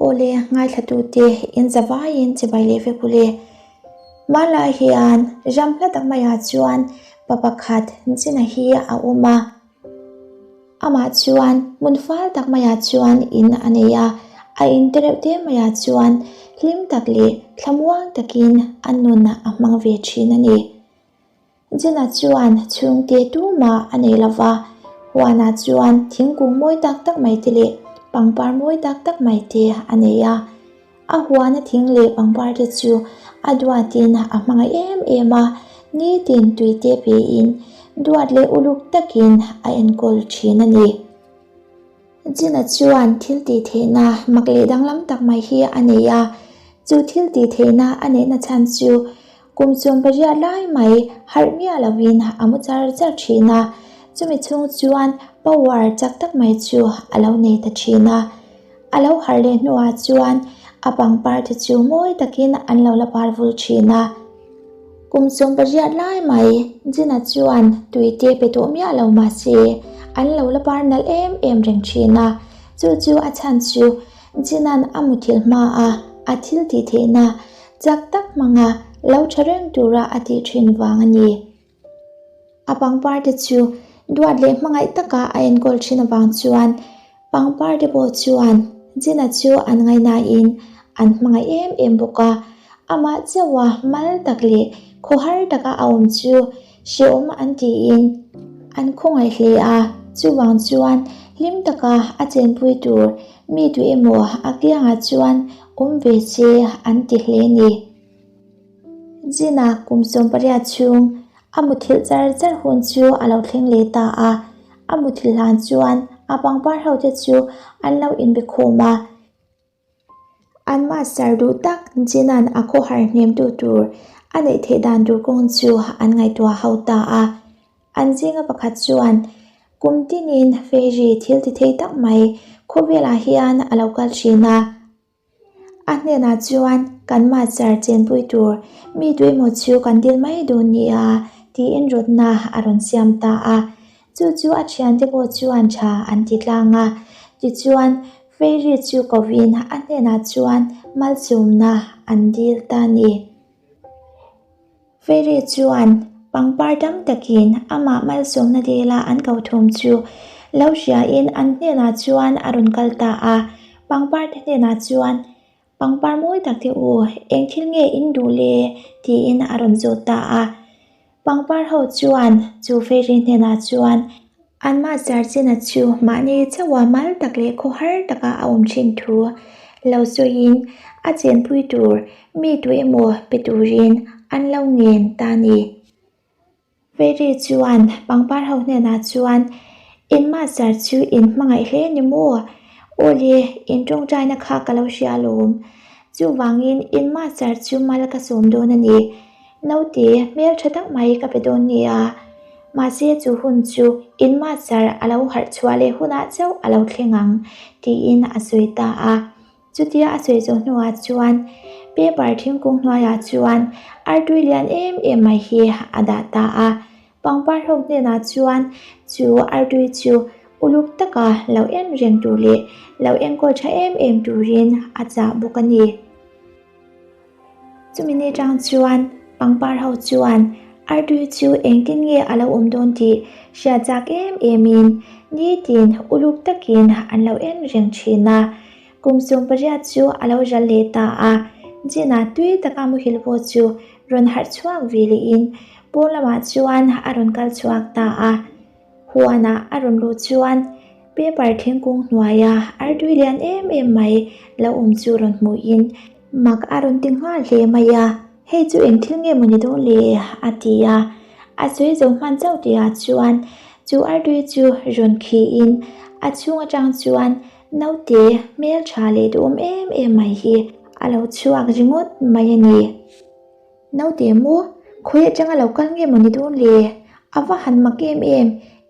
Awle, ngaithlatute in zavaiin chibai leh vek ule. Hmanlai hian ram hla tak maiah chuan pa pakhat Jina hi a awm a. Amah chuan hmun fal tak maiah chuan in a nei a, a in te reuh te maiah chuan hlim tak leh thlamuang takin a nun a hmang ve thin a ni. Jina chuan chhungte tumah a nei lo va, huanah chuan thingkung mawi tak tak mai te leh pangpar mawi tak tak mai te a nei a. A huana thing leh pangpar te chu a duatin a hmangaih em em a, nitin tuite pein duat leh uluk takin a enkawl thin a ni. Jina chuan thil tih theihna mak leh danglam tak mai hi a nei a, chu thil tih theihna a neihna chhan chu kum chuan pariat lai mai harh miah lovin a mu char char thin a, chumi chhung chuan power chak tak mai chu a lo nei ta thin a. A lo harh leh hnuah chuan a pangpar te chu mawi takin an lo la par vul thin a. Kum 18 lai mai Jina chuan tui te pe tawh miah lo mah se an lo la par nalh em em reng thin a. Chu chu a chhan chu Jina'n a muthilh hma a a thil tih theihna chak tak hmanga lo tha reng tura a tih thin vang a ni. A pangpar te chu duat leh hmangaih taka a enkawl thin avang chuan pangpar te pawh chuan Jina chu an ngaihnain an hmangaih em em bawk a. Amah chauha mal tak leh khawhar taka a awm chu hrehawm an tiin an khawngaih hle a. Chuvang chuan hlim taka a chenpui tur mi tu emaw a kiangah chuan awm ve se an ti hle ni. Jina kum 18 chhung a muthilh char char hun chu a lo thleng leh ta a, a muthilh hlan chuan a pangpar ho te chu an lo inbe khawm a. An master duh tak Jina'n a khawhar hnem tu tur a neih theih dan tur kawng chu an ngaihtuah ho ta a. An zinga pakhat chuan kum tinin fairy thil ti thei tak mai khawvelah hian a lo kal thin a. A hnenah chuan kan master chenpui tur mi tuemaw chu kan dil mai dawn nia tiin rawtna a rawn siam ta a. Chu chu a thiante pawh chuan tha an ti tlang a. Tichuan Fairy chu kovin a hnenah chuan malsawmna an dil ta a ni. Fairy chuan pangpar tam takin amah malsawmna dila an ko thum chu lo hriain an hnenah chuan a rawn kal ta a. Pangpar te hnenah chuan, Pangpar mawi tak te u, eng thil nge in duh le? tiin a rawn zawt ta a. Pangpar ho chuan chu Fairy hnenah chuan Anmah Zarchina chu mahni chauha mal tak leh khawhar taka a awm thin thu lo sawiin a chenpui tur mi tu emaw pe turin an lo ngen ta a ni. Fairy chuan pangpar ho hnenah chuan, Inmah Zar chu in hmangaih hle ni maw? Awle, in tawngtaina kha ka lo hria alawm. Chuvangin inmah Zar chu mal ka sawm dawn a ni. Naute, hmel tha tak mai ka pe dawn nia. Mahse chu hun chu in master a lo harh chhuah leh hunah chauh a lo thleng ang, tiin a sawi ta a. Chutia a sawi zawh hnuah chuan paper thingkung hnuaiah chuan artui lian em em mai hi a dah ta a. Pangpar ho hnenah chuan chu artui chu uluk taka lo en reng tur leh lo enkawl tha em em turin a chah bawk a ni. Chumi ni tang chuan pangpar ho chuan artui chu engtin nge a lo awm dawn tih hriat chak em em in nitin uluk takin an lo en reng thin a. Kum 18 chu a lo ral leh ta a, Jin-a tui taka muhil pawh chu rawn harh chhuak ve lehin pawn lamah chuan a rawn kal chhuak ta a. Huanah a rawn luh chuan paper thingkung hnuaia artui lian em em mai lo awm chu rawn hmuhin mak a rawn ti nghal hle mai a, Hei chu eng thil nge maw ni dawn le? a ti a. A sawi zo hman chauh tihah chuan chu artui chu rawn khiin a chhung atang chuan naute hmeltha leh duhawm em em mai hi a lo chhuak ringawt mai a ni. Naute maw, khawi atanga lo kal nge maw ni dawn le? A va han mak em em,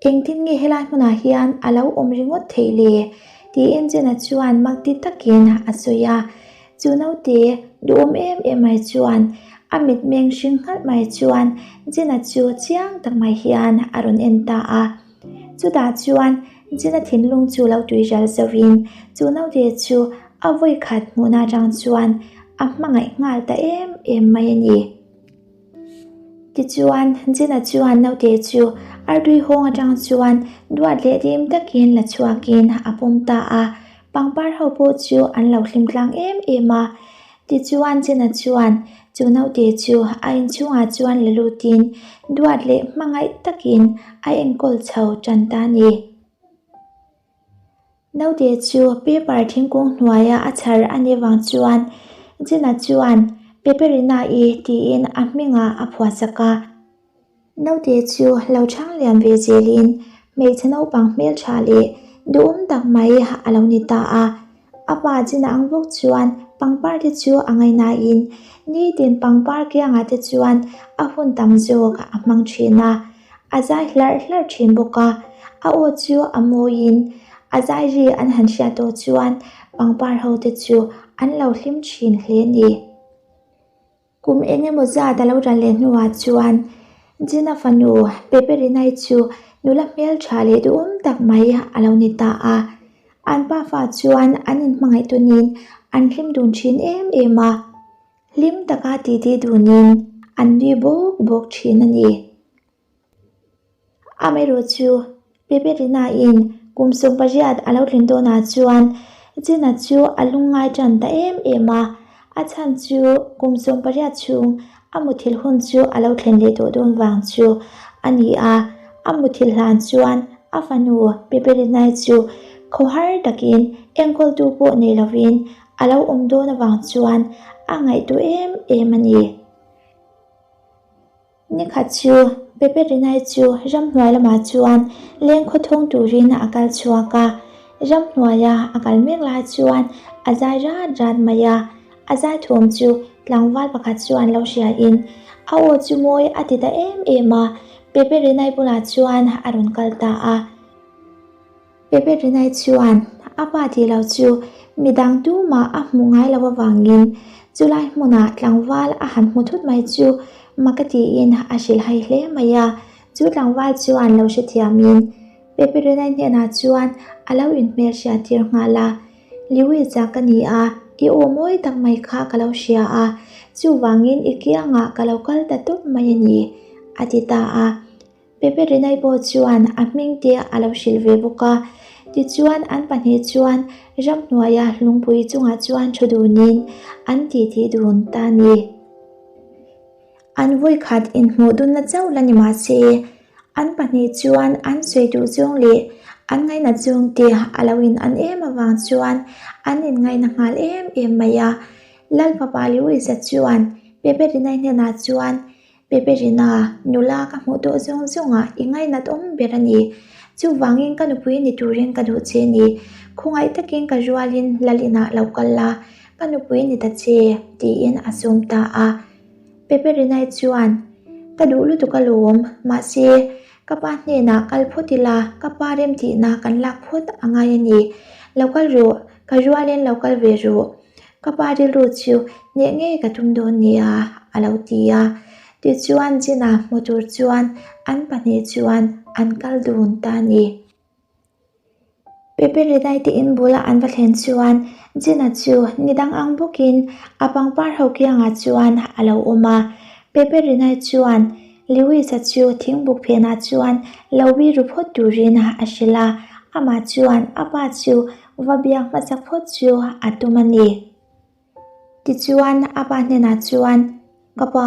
engtin nge helai hmunah hian a lo awm ringawt theih le? Tiin Jena chuan mak ti takin a sawi a. Chu naute duhawm em em mai chuan a mitmeng hring nghalh mai chuan Jena chu chiang tak mai hian a rawn en ta a. Chutah chuan Jena thinlung chu lo tui ral zauhin chu naute chu. A vawikhat hmuhna atang chuan a hmangaih nghal ta em em mai a ni. Tichuan, Jin-a chuan naute chu artui hawng atang chuan duat leh dim takin la chhuakin a pawm ta a, pangpar ho pawh chu an lo hlim tlang em em a. Tichuan, Jin-a chuan chu naute chu a inchhungah chuan la lutin duat leh hmangaih takin a enkawl chho tan ta a ni. Naute chu paper thingkung hnuaia a chhar a nih vang chuan Gina chuan Peperina-i tiin a hmingah a phuahsak a. Naute chu lo chhang lian ve zelin hmeichhe naupang hmeltha leh duhawm tak mai a lo ni ta a. A pa Gina ang bawk chuan pangpar te chu a ngaihnain nitin pangpar kiangah te chuan a hun tam zawk a hmang thin a. A zai hlarh hlarh thin bawk a, a aw chu a mawiin a zai ri an han hriat tawh chuan pangpar ho te chu an lo hlim thin hle a ni. Kum eng emaw zat a lo ral leh hnuah chuan Gina fanu Peperinai chu nula hmeltha leh duhawm tak mai a lo ni ta a, an pafa chuan an inhmangaih tawnin an hlim dun thin em em a. Hlim taka titi dunin an nui bawk bawk thin a ni. Amaherawh chu Peperina-in kum 18 a lo tlin dawnah chuan Gina chu a lungngai tan ta em em a, a chhan chu kum 18 chhung a muthilh hun chu a lo thlen leh tawh dawn vang chu a ni a, a muthilh hlan chuan a fanu Peperina-i chu khawhar takin enkawltu pawh nei lovin A lo awm dawn avang chuan a ngaihtuah em em a ni. Nikhat chu Pepe Rinai chu ramhnuai lamah chuan leng khawthawng turin a kal chhuak a. Ramhnuaia a kal mek lai chuan a zai rat rat mai a. A zai thawm chu tlangval pakhat chuan lo hriain a aw chu mawi a ti ta em em a. Pepe Rinai bulah chuan a rawn kal ta a. Pepe Rinai chuan a pa tih lo chu midang tumah a hmuh ngai lo avangin chulai hmunah tlangval a han hmu thut mai chu mak a tiin a hrilhhai hle mai a. Chu tlangval chuan lo hrethiamin Pepe Rinai hnenah chuan a lo inhmelhriat tir nghal a, Liwisa ka ni a, i aw mawi tak mai kha ka lo hria a, chuvangin i kiangah ka lo kal ta tawp mai a ni, a ti ta a. Peperinai pawh chuan a hming te a lo hrilh ve bawk a. Tichuan an pahnih chuan ramhnuaia lungpui chungah chuan thu dunin an titi dun ta a ni. An vawikhat inhmuh dunna chauh la ni mah se, an pahnih chuan an sawi duh zawng leh an ngainat zawng te a lo in an em avang chuan an inngaina nghal em em mai a. Lalfapa Louisa chuan Peperinai hnenah chuan Peperina, nula ka hmuh tawh zawng zawngah i ngainat awm ber a ni. Chuvangin ka nupui ni turin ka duh che ni. Khawngaih takin ka rualin Lalinah lo kal la, ka nupui ni ta che, tiin a sawm ta a. Peperinai chuan, Ka duh lutuk alawm, mahse, ka pa hnenah kal phawt ila, ka pa remtihna kan lak phawt a ngai a ni. Lo kal rawh, ka rualin lo kal ve rawh. Ka pa rilru chu hneh ngei ka tum dawn nia a lo ti a. Tichuan Gina hmu tur chuan an pahnih chuan an kal dun ta a ni. Pepe Rinai te in bula an va thlen chuan Gina chu ni dang ang bawkin a pangpar ho kiangah chuan a lo awm a. Pepe Rinai chuan Lewis-a chu thingbuk phenah chuan lo biru phawt turin a hrilh a, amah chuan a pa chu va biak hmasa phawt chu a tum a ni. Tichuan a pa hnenah chuan, Ka pa,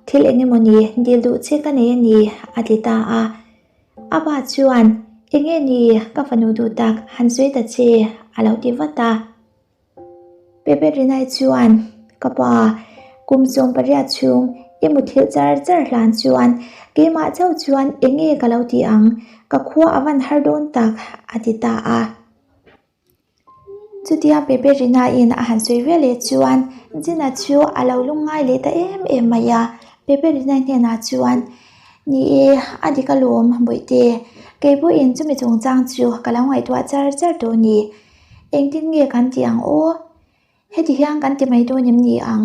thil eng emaw ni dil duh che ka nei a ni, a ti ta a. A pa chuan, Eng nge ni ka fanu duh tak han sawi ta che, a lo ti vat a. Pepe Rinai chuan, Ka pa, kum 18 chhung i muthilh char char hlan chuan keimah chauh chuan eng nge ka lo ti ang, ka khua a van har dawn tak, a ti ta a. Chutia Pepe Rinaiin a han sawi ve leh chuan Gina chu a lo lungngai leh ta em em mai a, Pepe Rinai hnenah chuan, Ni e, a dik alawm Bawihte, kei pawhin chumi chungchang chu ka lo ngaihtuah char char tawh a ni. Engtin nge kan tih ang aw? Heti hian kan ti mai dawn em ni ang?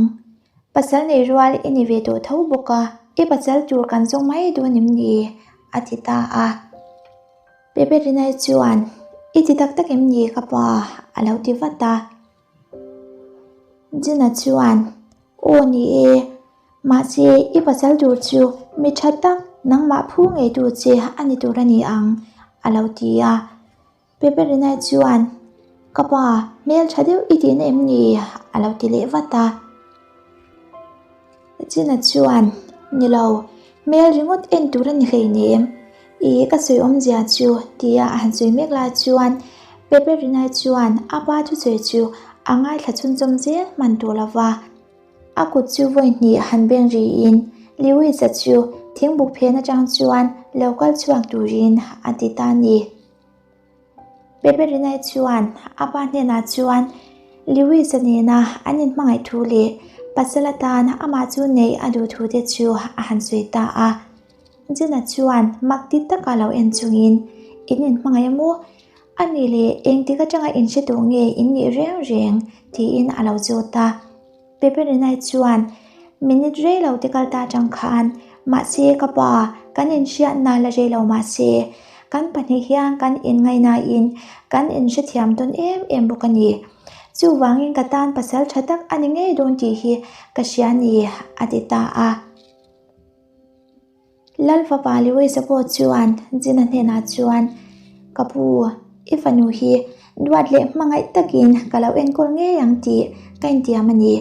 Pasal nei rual i ni ve tawh tho bawk a, i pasal tur kan zawng mai dawn em ni? a ti ta a. Pepe Rinai chuan, I ti tak tak em ni ka pa? a lo ti vat a. Jin-a chuan, Aw ni e, mahse i pasal tur chu mi tha tak nangmah phu ngeitu che a ni tur a ni ang, a lo ti a. Peperina chuan, Ka pa, hmel tha deuh i tihna em ni? a lo ti leh vat a. China chuan, Ni lo, hmel ringawt en tur a ni hleinem. I ka sawi awmzia chu tia a han sawi mek lai chuan Peperina chuan a pa thusawi chu a ngaithla chhunzawm zel hman tur lo va. A kut chu vawi hnih han beng riin Lewis-a chu thingbuk phen atang chuan lo kal chhuak turin a ti ta a ni. Peperina chuan a pa hnenah chuan Lewis-a nena an inhmangaih thu leh pasal atan amah chu neih a duh thu te chu a han sawi ta a. Jenna chuan mak ti taka lo en chungin, In inhmangaih a maw? A nih leh engtik atanga inhre tawh nge in nih reng reng? tiin a lo zawt a. Peperina chuan, Minute rei lo te kal ta atang khan, mahse ka pa, kan inhriatna la rei lo mahse, kan pahnih hian kan inngaihnain kan inhrethiam tawn em em bawk a ni. Chuvangin ka tan pasal tha tak a ni ngei dawn tih hi ka hria ni, a ti ta a. Lal fapa Lewis-a pawh chuan Jin-a hnenah chuan, Ka pu, i fanu hi duat leh hmangaih takin ka lo enkawl ngei ang tih ka intiam a ni.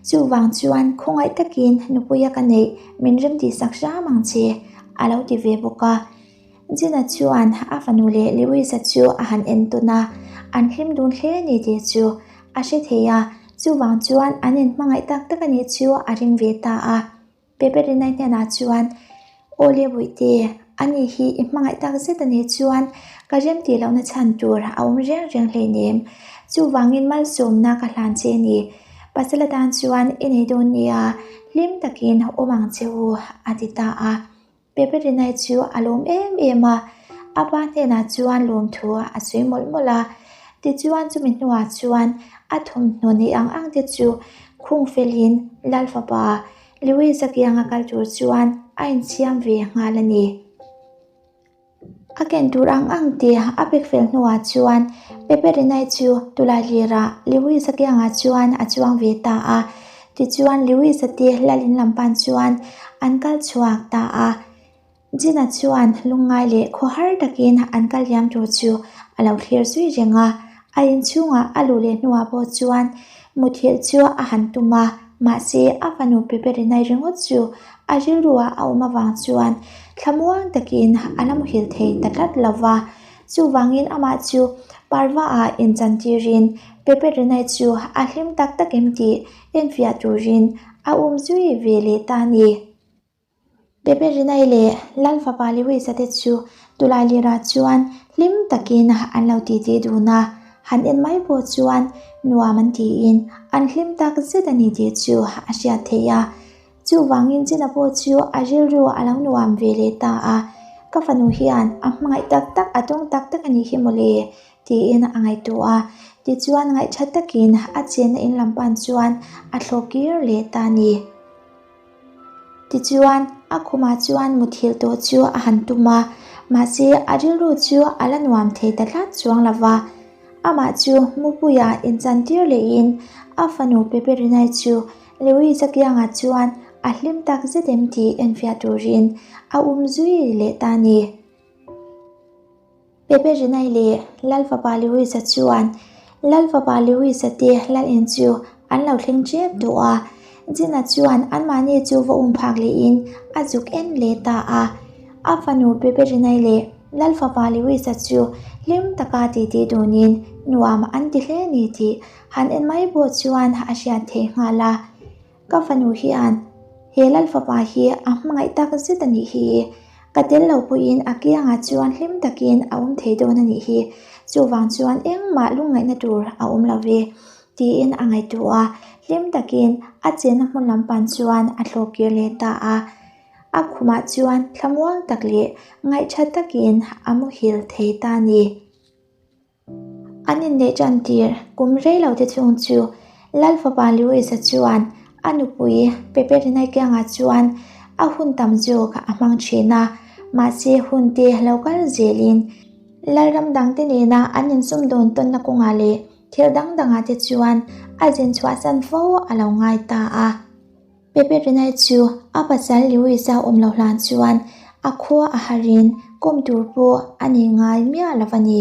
Chuvang chuan khawngaih takin nupuia ka neih min remtihsak hram ang che, a lo ti ve bawk a. Jin-a chuan a fanu leh Lewis-a chu a han entawn a, an hlim dun hle ni tih chu a hre thei a, chuvang chuan an inhmangaih tak tak a nih chu a ring ve ta a. Peperina hnenah chuan, Aw le Bawihte, ani hi i hmangaih tak zet a nih chuan ka rem tih lohna chhan tur a awm reng reng hleinem. Chuvangin malsawmna ka hlan che a ni. Pasal atan chuan i nei dawn nia, hlim takin awm ang che u, a ti ta a. Peperina chu a lawm em em a, a pa hnenah chuan lawmthu a sawi mawlh mawlh a. Tichuan chumi hnuah chuan a thawmhnaw neih ang ang te chu khung felin Lal fapa Lewis-a kianga kal tur chuan a insiam ve nghal a ni. A ken tur ang ang te a pek fel hnuah chuan Peperina chu Tulailirah Lewis-a kiangah chuan a chuang ve ta a. Tichuan Lewis-a te Lalin lam pan chuan an kal chhuak ta a. Gina chuan lungngai leh khawhar takin an kal liam tur chu a lo thlir zui reng a. A inchhungah a luh leh hnuah pawh chuan muthilh chu a han tum a, mahse a fanu Peperina ringawt chu a rilruah a awm avang chuan thlamuang takin a la muhil thei ta tlat lo va. Chuvangin amah chu parva-ah inchantirin Peperina chu a hlim tak tak em tih enfiah turin a um zui ve leh ta a ni. Peperina leh Lal fapa Lewis-a te chu Tulailira chuan hlim takin an lo titi dun a, han en mai pawh chuan nuam an tiin an hlim tak zet a ni tih chu a hriat theih a. Chuvangin Gina pawh chu a rilru a lo nuam ve leh ta a, Ka fanu hian a hmangaih tak tak a tawng tak tak a nih hi mawle tiin a ngaihtuah a. Tichuan ngaihtha takin a chenna in lam pan chuan a thlawh kir leh ta a ni. Tichuan, a khumah chuan muthilh tawh chu a han tum a, mahse a rilru chu a la nuam thei ta tlat chuang lo va. Amah chu mupuia inchantir lehin a fanu Peperinai chu Lewis-a kiangah chuan a hlim tak zet em tih enfiah turin a um zui leh ta a ni. Pepe Rinai leh Lal fapa Lewis-a chuan Lal fapa Lewis-a te lal in chu an lo thleng tep duh a, Gina chuan anmahni chu va um phak lehin a zuk en leh ta a. A fanu Pepe Rinai leh Lal fapa Lewis-a chu hlim taka titi dunin nuam an ti hle ni tih han en mai pawh chuan a hriat theih nghal a. Ka fanu hian he Lal fapa hi a hmangaih tak zet a nih hi. Ka tel lo pawhin a kiangah chuan hlim takin a awm thei dawn a nih hi. Chuvang chuan engmah lungngaihna tur a awm lo ve, tiin a ngaihtuah a. Hlim takin a chenna hmun lam pan chuan a thlawh kir leh ta a. A khumah chuan thlamuang tak leh ngaihtha takin a muhil thei ta a ni. An inneih tan tir kum rei lo te chhung chu Lal fapa Lewis-a chuan a nupui Peperina kiangah chuan a hun tam zawk a hmang thin a, mahse hun te lo kal zelin Lalram dangte nena an insumdawn tawnna kawngah leh. thil dang dangah te chuan a zin chhuahsan fo a lo ngai ta a. Peperina chu a pasal Lewis-a awm lo hlan chuan a khua a harin kawm tur pawh a nei ngai miah lo a ni.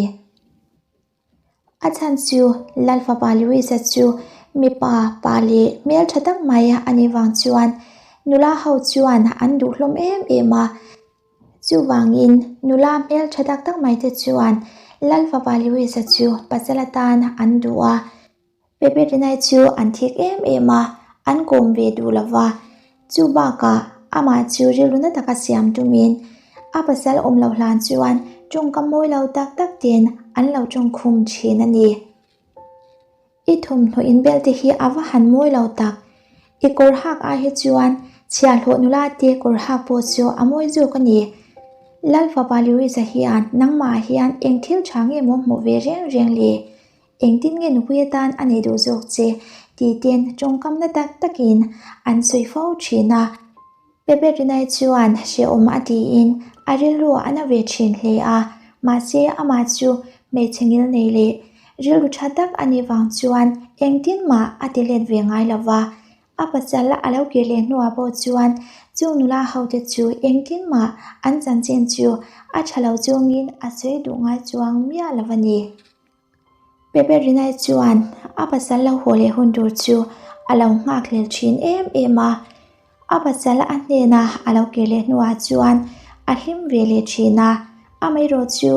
A chhan chu Lal fapa Lewis-a chu mipa pa leh hmeltha tak mai a nih vang chuan nula ho chuan an duh hlawm em em a. Chuvangin nula hmeltha tak tak mai te chuan Lal fapa Lewis-a chu pasal atan an duh a. Peperina chu an thik em em a, an kawm ve duh lo va. Chu bakah amah chu rilru na taka siam tumin a pasal awm lo hlan chuan tawngkam mawi lo tak tak ten an lo tawngkhum thin a ni. I thawmhnaw inbel te hi a va han mawi lo tak. I kawr hak ai hi chuan chhiahhlawh nula te kawr hak pawh chu a mawi zawk a ni. Lal fapa Lewis-a hian nangmah hian eng thil tha nge maw hmuh ve reng reng le? Engtin nge nupui atan a nei duh zawk che? tih ten tawngkam na tak takin an sawi fo thin a. Peperina chuan hrehawm a tiin a rilru a na ve thin hle a, mahse amah chu hmeichhe ngil nei leh rilru tha tak a nih vang chuan engtin mah a ti let ve ngai lo va. A pasal a lo kir leh hnuah pawh chuan chung nula hote chu engtin mah an chanchin chu a tha lo chungin a sawi duh ngai chuang miah lo a ni. Peperina chuan a pasal lo haw leh hun tur chu a lo nghak hlel thin em em a, a pasal a hnena a lo kir leh hnuah chuan a hlim ve leh thin a, amaherawh chu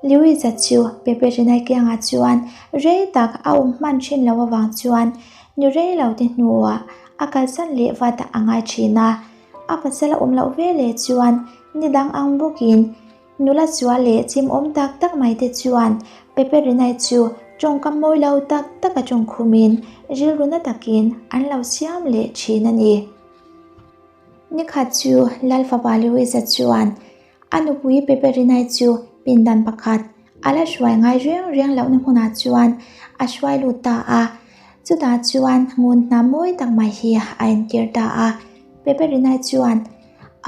Louisa chu Peperina kiangah chuan rei tak a awm hman thin loh avang chuan ni rei lo te hnuah a kalsan leh vat a ngai thin a, a pasal a awm loh ve leh chuan ni dang ang bawkin Nula sual leh chimawm tak tak mai te chuan Peperinai chu tawngkam mawi lo tak tak a tawng khumin rilru na takin an lo siam leh thin a ni. Nikhat chu Lal fapa Lewis-a chuan a nupui Peperinai chu pindan pakhat a la hruai ngai reng reng lohna hmunah chuan a hruai lut ta a. Chutah chuan ngun hnam mawi tak mai hi a entir ta a. Peperinai chuan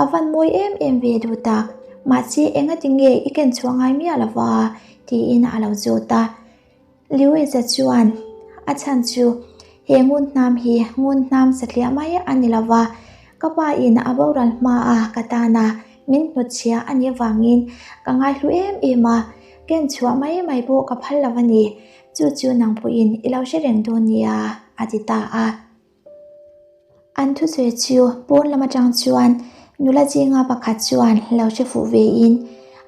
A van mawi em em ve duh tak, mahse engati nge i ken chhuah ngai miah lo va? tiin a lo zawt a. Lewis-a chuan a chhan chu he ngun hnam hi ngun hnam satliah mai a ni lo va, ka pa in a boral hma a ka tan a, min hnutchhia a nih avangin ka ngaihlu em em a, ken chhuah mai mai pawh ka phal lo a ni, chu chu nang pawhin i lo hre reng dawn nia, a ti ta a. An thusawi chu pawn lam atang chuan nula zinga pakhat chuan lo hre fuh vein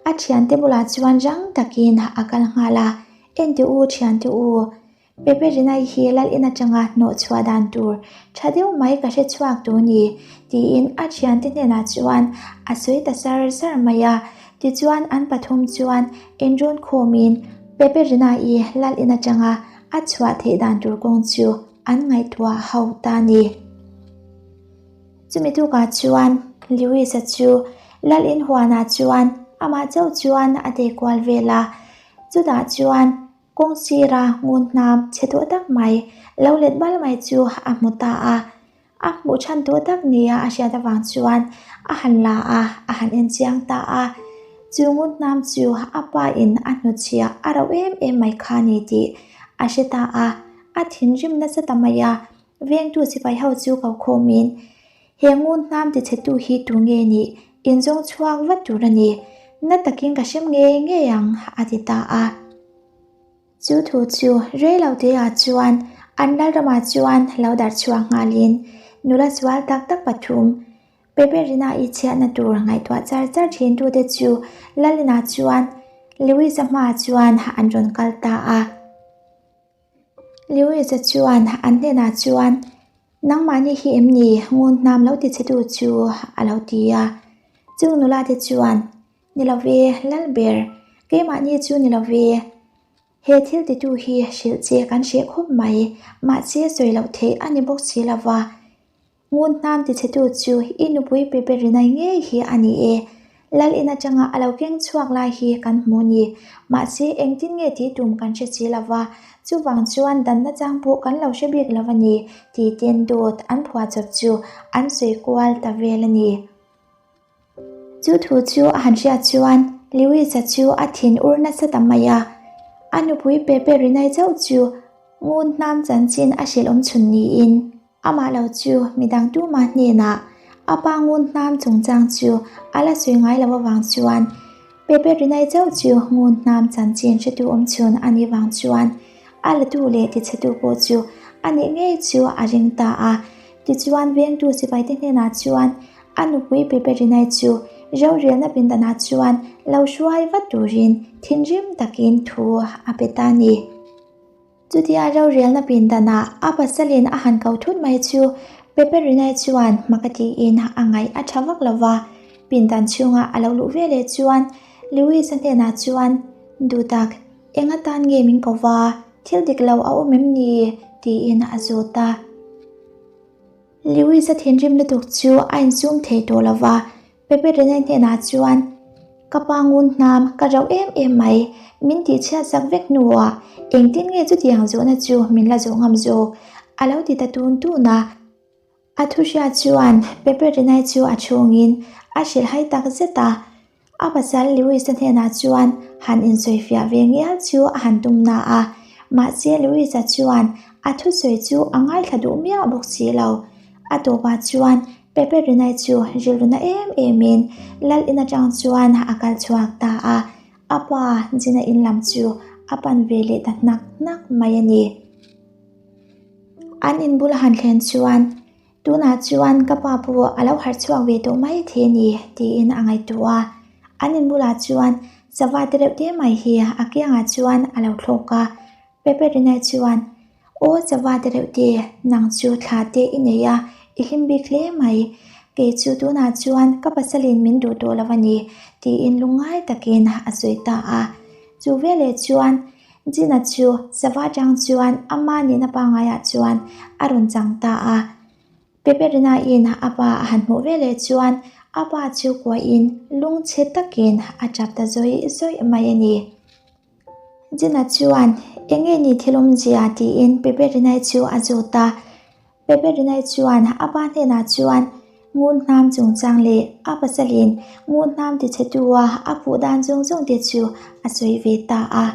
a thiante bulah chuan rang takin a kal nghal a, Ente u thiante u, Peperina hi lal in atanga hnawh chhuah dan tur tha deuh mai ka hre chhuak tur ni tiin a thiante hnenah chuan a sawi ta sar sar mai a, tichuan an pathum chuan inrawn khawmin Peperina i lal in atanga a chhuah theih dan tur kawng chu an ngaihtuah ho ta ni. Chumi tukah chuan Lewis-a chu lal in huanah chuan amah chauh chuan a tei kual vel a, chutah chuan kawng sira ngun hnam chhe tawh tak mai lo let bal mai chu a hmu ta a. A hmuh chhan tawh tak nia a hriat avang chuan a han la a, a han en chiang ta a. Chu ngun hnam chu a pa in a hnutchhiah a rauh em em mai kha ni tih a hre ta a. A thinrim nasa ta mai a, vengtu sipai ho chu ko khawmin, He ngun hnam tichhetu hi tu nge nih? Inzawng chhuak vat tur a ni. Na takin ka hrem ngei ngei ang, a ti ta a. Chu thu chu rei lo teah chuan an lalramah chuan lo darh chhuak nghalin nula sual tak tak pathum Peperina i chhiatna tur ngaihtuah char char thintute chu Lalina chuan Lewis-a hmaah chuan an rawn kal ta a. Lewis-a chuan an hnenah chuan, Nangmahni hi em ni ngun hnam lo tichhetu chu? a lo ti a. Chung nula te chuan, Ni lo ve, Lalber, keimahni chu ni lo ve. He thil titu hi hrilh che kan hreh khawp mai, mahse sawi loh theih a ni bawk si lo va. Ngun hnam tichhetu chu i nupui Peperina ngei hi a ni e. Lal in atanga a lo keng chhuak lai hi kan hmu ni. Mahse, engtin nge tih tum kan hre si lo va, chuvang chuan danna chang pawh kan lo hre bik lo a ni, tih ten dawt an phuahchawp chu an sawi kual ta vel a ni. Chu thu chu a han hriat chuan Lewis-a chu a thin ur nasa ta mai a. A nupui Pepe Rinai chauh chu Ngun hnam chanchin a hrilh awm chhun niin amah lo chu midang tumah hnenah a pa ngun hnam chungchang chu a la sawi ngai lo avang chuan Pepe Rinai chauh chu ngun hnam chanchin hretu awm chhun a nih vang chuan a latu leh tichhetu pawh chu a nih ngei chu a ring ta a. Tichuan vengtu sipaite hnenah chuan a nupui Pepe Rinai chu rorelna pindanah chuan lo hruai vat turin thinrim takin thu a pe ta a ni. Chutia rorelna pindanah a pasalin a han ko thut mai chu Pepe Rinai chuan hma ka tiin a ngaih a tha vak lo va. Pindan chhunga a lo luh veleh chuan Lewis-a hnenah chuan, Duhtak, eng atan nge min ko va? Thil dik lo a awm em ni? tiin a zawt a. Lewis-a thinrim lutuk chu a insum thei tawh lo va, Pepe Renai hnenah chuan, Ka pa ngun hnam ka rauh em em mai, min tihchhiat sak vek hnuah engtin nge chutiang zawhna chu min la zawh ngam zawk? a lo ti ta tun tun a. A thu hriat chuan Pepe Renai chu a chhungin a hrilhhai tak zet a. A pasal Lewis-a hnenah chuan han insawifiah ve ngial chu a han tum na a, mahse Lewis-a chuan a thusawi chu a ngaithla duh miah bawk si lo. A tawpah chuan Pepe Rinai chu rilru na em emin lal in atang chuan a kal chhuak ta a, a pa Gina in lam chu a pan ve leh ta hnak hnak mai a ni. An inbul a han thlen chuan Tunah chuan ka pa pawh a lo harh chhuak ve tawh mai thei a ni tiin a ngaihtuah a. An in bulah chuan sava te reuh te mai hi a kiangah chuan a lo thlawk a. Peperina chuan, Aw sava te reuh te, nang chu thla te i nei a, i hlim bik hle mai. Kei chu tunah chuan ka pasalin min duh tawh lo a ni tiin lungngai takin a sawi ta a. Chu veleh chuan Gina chu sava atang chuan ama nihna pangaiah chuan a rawn chang ta a. Peperina-in a pa a han hmuh veleh chuan a pa chu kuahin lungchhe takin a tap ta zawih zawih mai a ni. Gina chuan, Enge ni thil awmzia? tiin Peperina-i chu a zawt a. Peperina-i chuan a pa hnenah chuan ngun hnam chungchang leh a pasalin ngun hnam tichhetua a puh dan zawng zawng te chu a sawi ve ta a.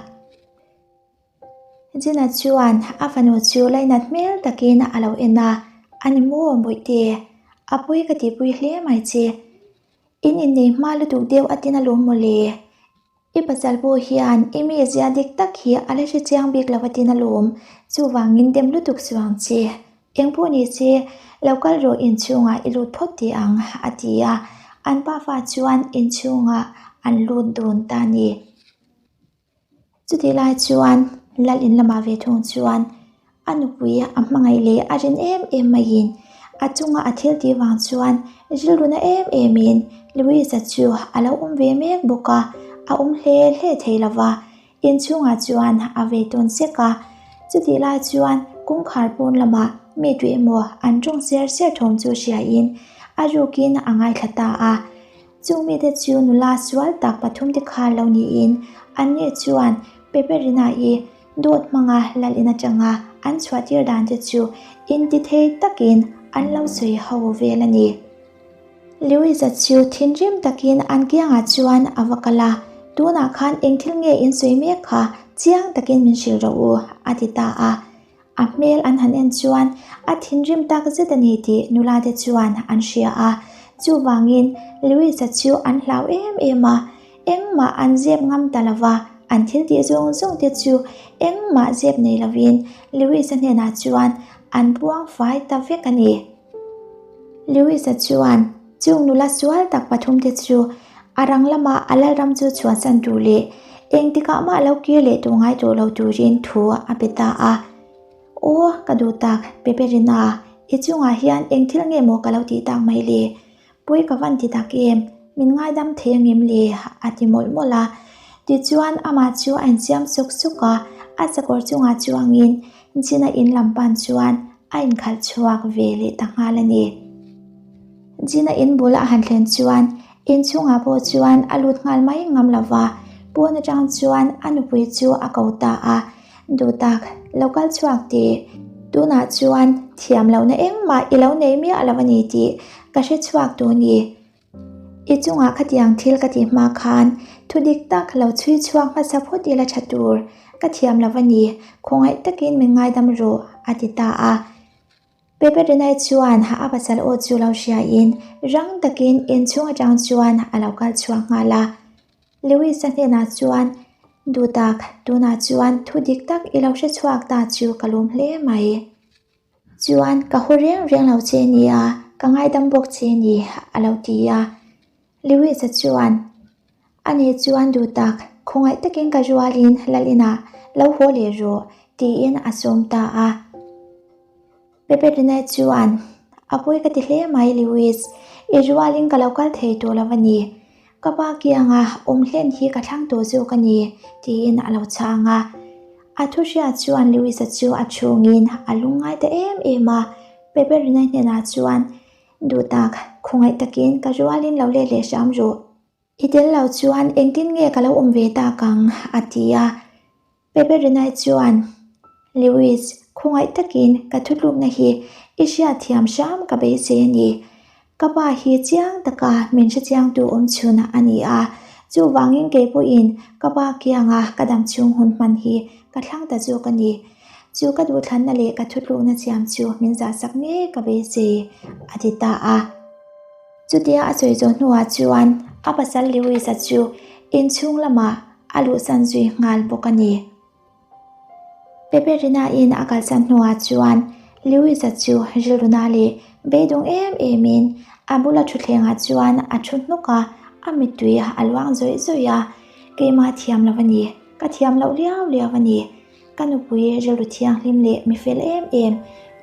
Gina chuan a fanu chu lainat hmel takin a lo en a, A ni maw Bawihte? A pui ka tihpui hle mai che. In innei hma lutuk deuh a tin alawm mawle. I pasal pawh hian i mizia dik tak hi a la hre chiang bik lo a tin alawm, chuvangin dem lutuk suh ang che. Eng pawh ni se, lo kal rawh inchhungah i lut phawt teh ang, a ti a. An pafa chuan inchhungah an lut dun ta a ni. Chutih lai chuan lal in lamah ve thung chuan a nupui a hmangaih leh a rin em em maiin a chunga a thil tih vang chuan rilru na em emin Louisa chu a lo awm ve mek bawk a, a awm hle hle thei lo va, inchhungah chuan a vei tawn sek a. Chutih lai chuan kawngkhar pawn lamah mi tui emaw an tawng ser ser thawm chu hriain a rukin a ngaithla ta a. Chung mite chu nula sual tak pathumte kha lo niin anni chuan Peperina-i dawt hmanga lal in atanga an chhuahtir dan te chu intithei takin an lo sawi ho vel a ni. Lewis-a chu thinrim takin an kiangah chuan a va kal a, Tunah khan eng thil nge in sawi mek kha chiang takin min hrilh rawh u, a ti ta a. A hmel an han en chuan a thinrim tak zet a ni tih nula te chuan an hria a, chuvangin Louisa chu an hlau em em a, engmah an zep ngam ta lo va, an thil tih zawng zawng te chu engmah zep nei lovin Louisa hnenah chuan an buang fai ta vek a ni. Louisa chuan Chung nula sual tak pathumte chu a rang lama a lalram chu chhuahsan tur leh engtikah mah lo kir leh tawh ngai tawh lo turin thu a pe ta a. Aw, ka duh tak, Peperina, i chungah hian eng thil nge maw ka lo tih tak mai le? Pawi ka van ti tak em? Min ngaidam thei angem le? a ti mawlh mawlh a. Tichuan, amah chu a insiam suk suk a, a sakawr chungah chuangin Gina in lam pan chuan a inkhalh chhuak ve leh ta nghal a ni. Gina in bul a han thlen chuan inchhungah pawh chuan a lut nghal mai ngam lo va, pawn atang chuan a nupui chu a ko ta a, Duh tak, lo kal chhuak tih. Tunah chuan thiam lohna engmah i lo nei miah lo a ni tih ka hre chhuak tawh a ni. I chungah khatiang thil ka tih hma khan thu dik tak lo chhui chhuak hmasa phawt ila tha tur. Ka thiam lo a ni, khawngaih takin min ngaidam rawh, a ti ta a. Peperina chuan a pasal aw chu lo hriain rang takin inchhung atang chuan a lo kal chhuak nghal a. Lewis-a hnenah chuan, Duhtak, tunah chuan thu dik tak i lo hre chhuak ta chu ka lawm hle mai. Chuan ka haw reng reng lo che nia, ka ngaidam bawk che ni, a lo ti a. Lewis-a chuan, Ani chuan duhtak, khawngaih takin ka rualin Lalina lo haw leh rawh, tiin a sawm ta a. Peperina chuan, A pawi ka ti hle mai Lewis, i rualin ka lo kal thei tawh lo a ni. Ka pa kianga awm hlen hi ka thlang tawh zawk a ni, tiin a lo chhang a. A thu hriat chuan Lewis-a chu a chhungin a lungngai ta em em a. Peperina hnenah chuan, Duhtak, khawngaih takin ka rualin lo let leh hram rawh. I tel lo chuan engtin nge ka lo awm ve tak ang? a ti a. Peperina chuan, Lewis, khawngaih takin ka thutlukna hi i hriatthiam hram ka beisei a ni. Ka pa hi chiang taka min hrechiangtu awm chhun a ni a, chuvangin kei pawhin ka pa kianga ka dam chhung hun hman hi ka thlang ta zawk a ni. Chu ka duhthlanna leh ka thutlukna siam chu min zahsak ngei ka beisei, a ti ta a. Chutia a sawi zawh hnuah chuan a pasal Lewis-a chu inchhung lamah a luhsan zui nghal bawk a ni. Peperina-in a kalsan hnuah chuan Lewis-a chu rilruna leh beidawng em emin a bula thutthlengah chuan a thu hnuk a, a mittui a luang zawih zawih a, Keimah thiam lo a ni, ka thiam loh liau liau a ni. Ka nupui rilru thianghlim leh mi fel em em,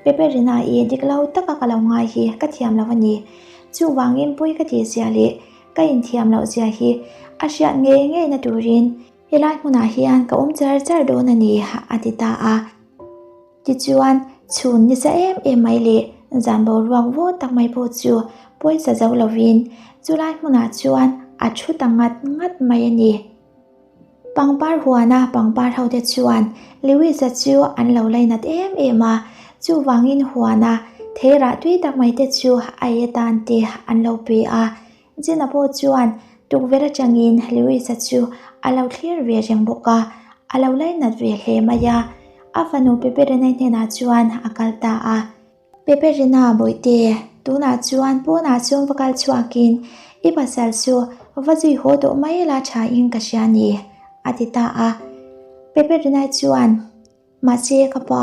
Peperina-i dik lo taka ka lo ngai hi ka thiam lo a ni. Chuvangin pawi ka tihzia leh ka inthiam loh zia hi a hriat ngei ngei na turin helai hmunah hian ka awm char char dawn a ni, a ti ta a. Tichuan, chhun nisa em em mai leh zan boruak vawt tak mai pawh chu pawisa zo lovin chulai hmunah chuan a thu ta ngat ngat mai a ni. Pangpar huana pangpar hote chuan Lewis-a chu an lo lainat em em a, chuvangin huana theirah tui tak mai te chu a ei atan te an lo pe a. Gina pawh chuan tukverh atangin Lewis-a chu a lo thlir ve reng bawk a, a lo lainat ve hle mai a. A fanu Peperina hnenah chuan a kal ta a. Peperina Bawihte, tunah chuan pawnah chuan va kal chhuakin i pasal chu va zui haw tawh mai la thain ka hria ni, a ti ta a. Peperina chuan, Mahse ka pa,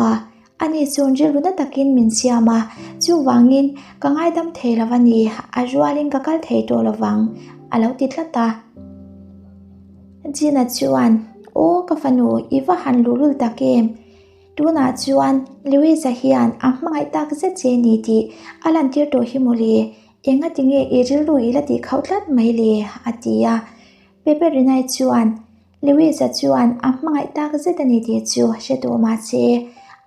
ani chuan rilru na takin min siam a, chuvangin ka ngaidam thei lo a ni, a rualin ka kal thei tawh lovang, a lo ti tlat a. Gina chuan, Aw ka fanu, i va han luhlul tak em? Tunah chuan Louisa hian a hmangaih tak zet che ni tih a lantir tawh hi mawle, enga tinge i rilru i la tih khauh tlat mai le? a ti a. Peperina chuan Louisa chuan a hmangaih tak zet a ni tih chu hre tawh mahse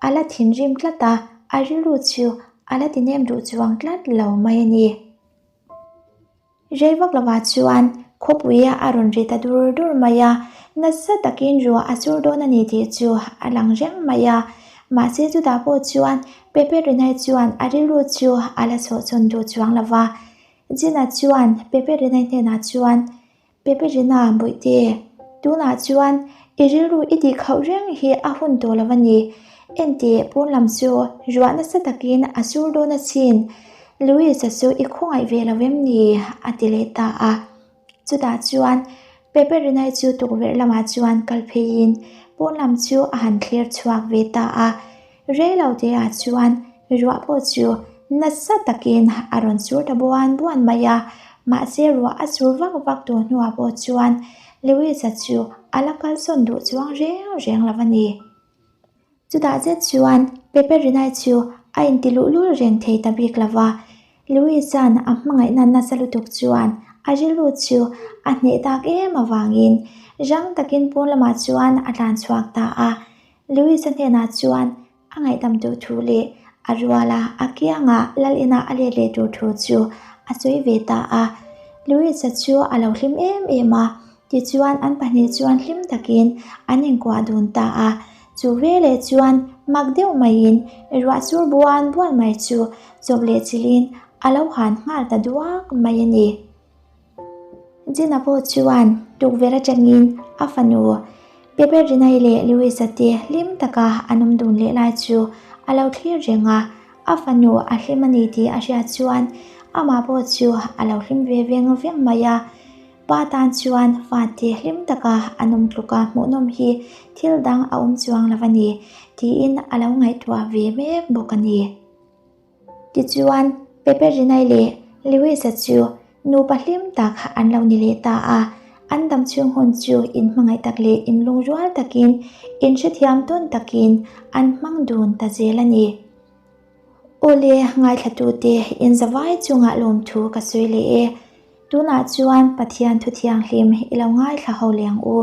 a la thinrim tlat a, a rilru chu a la ti nem duh chuang tlat lo mai a ni. Rei vak lovah chuan khawpui a rawn ri ta dur dur mai a, nasa takin ruah a sur dawn a ni tih chu a lang reng mai a. Mahse chutah pawh chuan Pepe Rinai chuan a rilru chu a la chhawhchhawn duh chuang lo va. Gina chuan Pepe Rinai hnenah chuan, Peperina Bawihte, tunah chuan i rilru i tih khauh reng hi a hun tawh lo a ni. Enteh, pawn lam chu ruah nasa takin a sur dawn asin. Louis-a chu i khawngaih ve lo em ni? a ti leh ta a. Chutah chuan Peperina chu tukverh lamah chuan kal pheiin pawn lam chu a han thlir chhuak ve ta a. Rei lo te ah chuan ruah pawh chu nasa takin a rawn sur ta buan buan mai a, mahse ruah a sur vak vak tur hnuah pawh chuan Lewis-a chu a la kalsawn duh chuang reng reng lo a ni. Chutah zet chuan Peperina chu a inti luhlul reng thei ta bik lo va, Lewis-a'n a hmangaihna nasa lutuk chuan a rilru chu a hneh tak em avangin rang takin pawn lamah chuan a tlan chhuak ta a. Louis-a hnenah chuan a ngaihdam duh thu leh a ruala a kianga lal ina a let leh tur thu chu a sawi ve ta a. Louis-a chu a lo hlim em em a, tichuan an pahnih chuan hlim takin an inkuah dun ta a. Chu veleh chuan mak deuh maiin ruah sur buan buan mai chu chawp leh chilhin a lo han nghal ta duak mai a ni. Gina pawh chuan tukverh atangin a fanu. Peperina-i leh Lewis-a te hlim taka an awm dun leh lai chu a lo thlir reng a, a fanu a hlim a ni tih a hriat chuan amah pawh chu a lo hlim ve veng veng mai a. Pa tan chuan fate hlim taka an awm tluk a hmuhnawm hi thil dang a awm chuang lo a ni tiin a lo ngaihtuah ve mek bawk a ni. Tichuan, Peperinai leh Lewis-a chu nupa hlim tak an lo ni leh ta a, an dam chhung hun chu inhmangaih tak leh inlungrual takin, inhrethiam tawn takin an hmang dun ta zel a ni. Awle, ngaithlatute inzavai chungah lawmthu ka sawi leh e. Tunah chuan Pathian thu thianghlim i lo ngaithla ho leh ang u.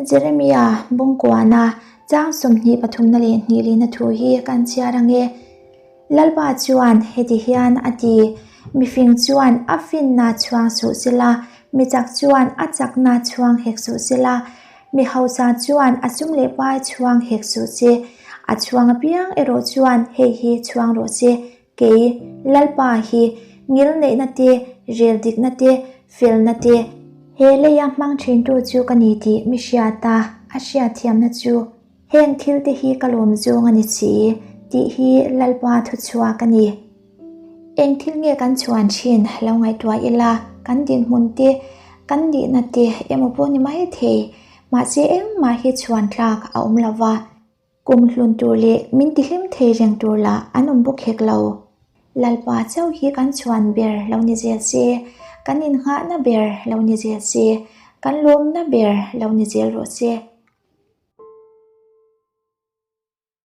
Jeremia Bungkuana chang 23 pathumna leh hnih lihna thu hi kan chhiar ang e. Lalpa chuan heti hian a ti, Mifing chuan a finna chhuang suh sela, mi chak chuan a chakna chhuang hek suh sela, mi hausa chuan a sum leh pai chhuang hek suh se, a chhuang apiang erawh chuan hei hi chhuang rawh se, Kei, Lalpa hi ngilneihna te, rel dikna te, felna te, he leia hmang thintu chu ka ni tih mi hriata a hriatthiamna chu heng thil te hi ka lawm zawng a ni si tih hi Lalpa thuchhuak a ni. Eng thil nge kan chhuan thin lo ngaihtuah ila, kan dinhmun te, kan nihna te emaw pawh ni mai thei, mahse engmah hi chhuan tlak a awm lo va. Kum hlun tur leh min tihlim thei reng tur lah an awm bawk hek lo. Lalpa chauh hi kan chhuan ber lo ni zel se, kan innghahna ber lo ni zel se, kan lawmna ber lo ni zel rawh se.